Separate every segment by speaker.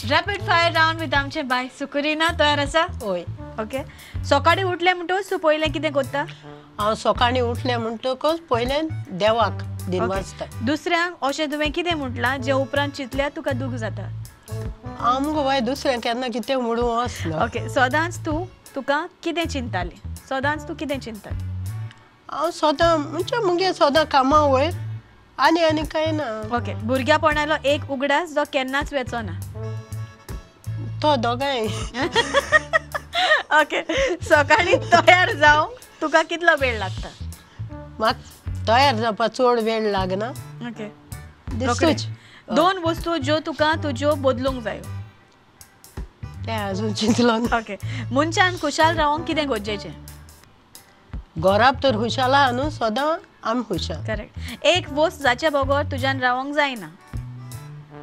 Speaker 1: Rapid fire round with आमचे बाय सुकुरीना. तयार आसा?
Speaker 2: हय.
Speaker 1: ओके. सकाळी उठले म्हणटकच तूं पयलें कितें करता?
Speaker 2: हांव सकाळी उठलें म्हणटकच पयलें देवाक दिनवासता.
Speaker 1: दुसऱ्यांक अशें तुवें कितें म्हटलां जे उपरांत चिंतल्यार तुका दूख जाता?
Speaker 2: हांव मुगो बाय दुसऱ्यांक केन्ना कितें म्हणूं वचना.
Speaker 1: ओके. सदांच तूं तुका कितें चिंताली? सदांच तूं कितें चिंताली?
Speaker 2: हांव सदां म्हणजे मुगे सदां कामां वयर आनी आनी कांय ना.
Speaker 1: ओके. भुरग्यापणालो एक उगडास जो केन्नाच वेचो ना?
Speaker 2: तो दोगांय.
Speaker 1: ओके. सकाळी तयार जावंक तुका कितलो वेळ लागता?
Speaker 2: म्हाका तयार जावपाक चड वेळ लागना.
Speaker 1: ओके.
Speaker 2: दिसूच.
Speaker 1: दोन वस्तू ज्यो तुका तुज्यो बदलूंक जायो?
Speaker 2: ते अजून चिंतलो ना.
Speaker 1: ओके. मनशान खुशाल रावंक कितें गरजेचें?
Speaker 2: घराप तर खुशाल आहा न्हू, सदां आमी खुशाल.
Speaker 1: करेक्ट. एक वस्त जाचे बगर तुज्यान रावंक जायना?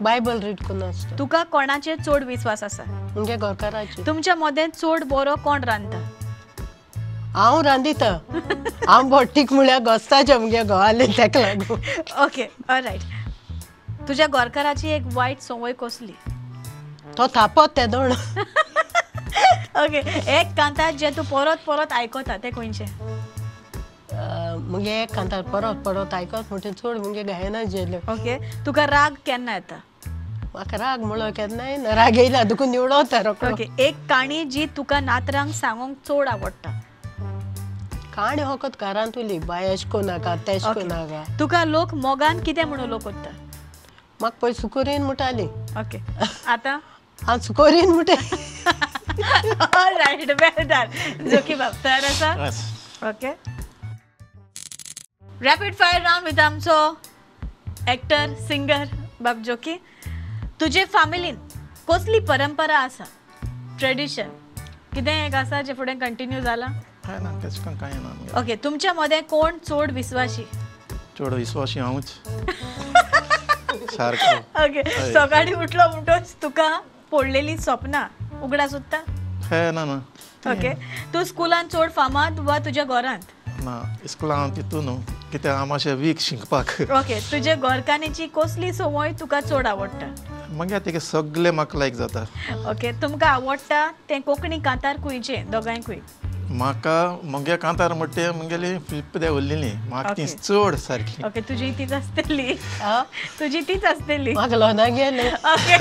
Speaker 2: बायबल रीड करून आसता.
Speaker 1: तुका कोणाचेर चड विस्वास आसा?
Speaker 2: मुगे घरकाराचेर.
Speaker 1: तुमच्या मदें चड बरो कोण रांदता?
Speaker 2: हांव रांदिता. हांव बोटीक म्हळ्यार गोस्ताचें मुगे घोवालें तेका लागून.
Speaker 1: ओके. ऑलरायट. तुज्या घरकाराची एक वायट संवय कसली?
Speaker 2: तो थापत तेदोण.
Speaker 1: ओके. एक कांतार जें तूं परत परत आयकता तें खंयचें?
Speaker 2: मुगे एक कांतार परत परत आयकत म्हणटा चड मुगे गायना जेल्यो.
Speaker 1: ओके. तुका राग केन्ना येता?
Speaker 2: म्हाका राग म्हणलो केन्नाय ना. राग येयला दुखून निवडवता रोकडो.
Speaker 1: ओके. एक काणी जी तुका नातरांक सांगूंक चड आवडटा?
Speaker 2: काणी फकत घरांत उरली बाय अशें करूं नाका तेश करूं नाका.
Speaker 1: तुका लोक मोगान कितें म्हणून लोक करता?
Speaker 2: म्हाका पयलीं सुकोरीन म्हणटाली.
Speaker 1: ओके. आतां
Speaker 2: हांव सुकोरीन म्हणटा.
Speaker 1: ऑलरायट. वेल डन. जोकी बाब तयार आसा? Okay. Rapid fire round with आमचो एक्टर सिंगर बाब जोकी. तुजे फॅमिलीन कसली परंपरा आसा, ट्रेडिशन कितें एक आसा जें फुडें कंटिन्यू जालां?
Speaker 3: कांय ना, तेश कोन कांय ना.
Speaker 1: ओके. तुमच्या मदें कोण चड विस्वाशी?
Speaker 3: चड विस्वाशी हांवूच. सारको.
Speaker 1: ओके. सकाळी उठलो म्हणटकच तुका पडलेली सपनां उगडास उरता?
Speaker 3: हे ना ना.
Speaker 1: ओके. तूं स्कुलान चड फामाद वा तुज्या घरांत?
Speaker 3: ना, स्कुलान हांव तितू न्हू, कित्याक हांव मातशें वीक शिकपाक.
Speaker 1: ओके. तुजे घरकान्नीची कसली संवय तुका चड आवडटा?
Speaker 3: मागीर तेगे सगळें म्हाका लायक जाता.
Speaker 1: ओके. तुमकां आवडटा तें कोंकणी कांतार खंयचें दोगांयकूय?
Speaker 3: म्हाका मुगे कांतार म्हणटा मुगेली फिल्प उरलेली म्हाका ती चड सारकी.
Speaker 1: ओके. तुजी तीच आसतली? तुजी तीच आसतली?
Speaker 2: म्हाका लोना गेले.
Speaker 1: ओके.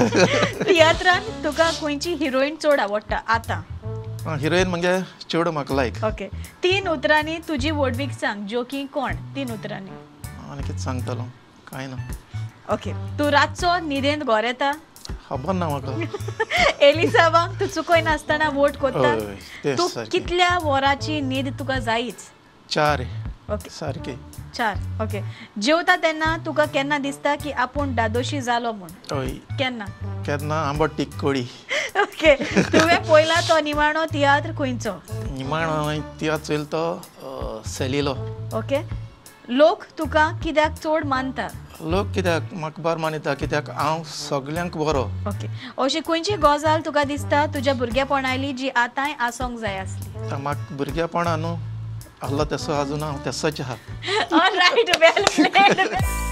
Speaker 1: तियात्रान तुका खंयची हिरोईन चड आवडटा आतां?
Speaker 3: हिरोईन म्हणजे चेडो म्हाका लायक.
Speaker 1: ओके. तीन उतरांनी तुजी व्हडवीक सांग. जोकी कोण? तीन उतरांनी.
Speaker 3: आनी कितें सांगतलो? कांय ना.
Speaker 1: ओके. तूं रातचो न्हिदेंत घर येता?
Speaker 3: खबर ना म्हाका.
Speaker 1: एलिसावांक तूं चुकयनासतना वोट करता? तूं कितल्या वरांची न्हीद तुका जायच?
Speaker 3: 4.
Speaker 1: ओके.
Speaker 3: सारकी
Speaker 1: 4. ओके. जेवता तेन्ना तुका केन्ना दिसता की आपूण दादोशी जालो म्हूण?
Speaker 3: हय.
Speaker 1: केन्ना?
Speaker 3: केन्ना आंबट टिक्कोडी.
Speaker 1: ओके. तुवें पळयला तो निमाणो तियात्र खंयचो?
Speaker 3: निमाणो तियात्र चोयलो तो सेलिलो.
Speaker 1: ओके. लोक तुका कित्याक चड मानता?
Speaker 3: लोक कित्याक म्हाका बरो मानता कित्याक हांव सगल्यांक बरो.
Speaker 1: ओके. अशी खंयची गजाल तुका दिसता तुज्या भुरगेपणाली जी आतांय आसूंक जाय आसली?
Speaker 3: म्हाका भुरगेपणा न्हू आहलो तेसो आजून हांव तेसोच आहा.
Speaker 1: Alright. Well played.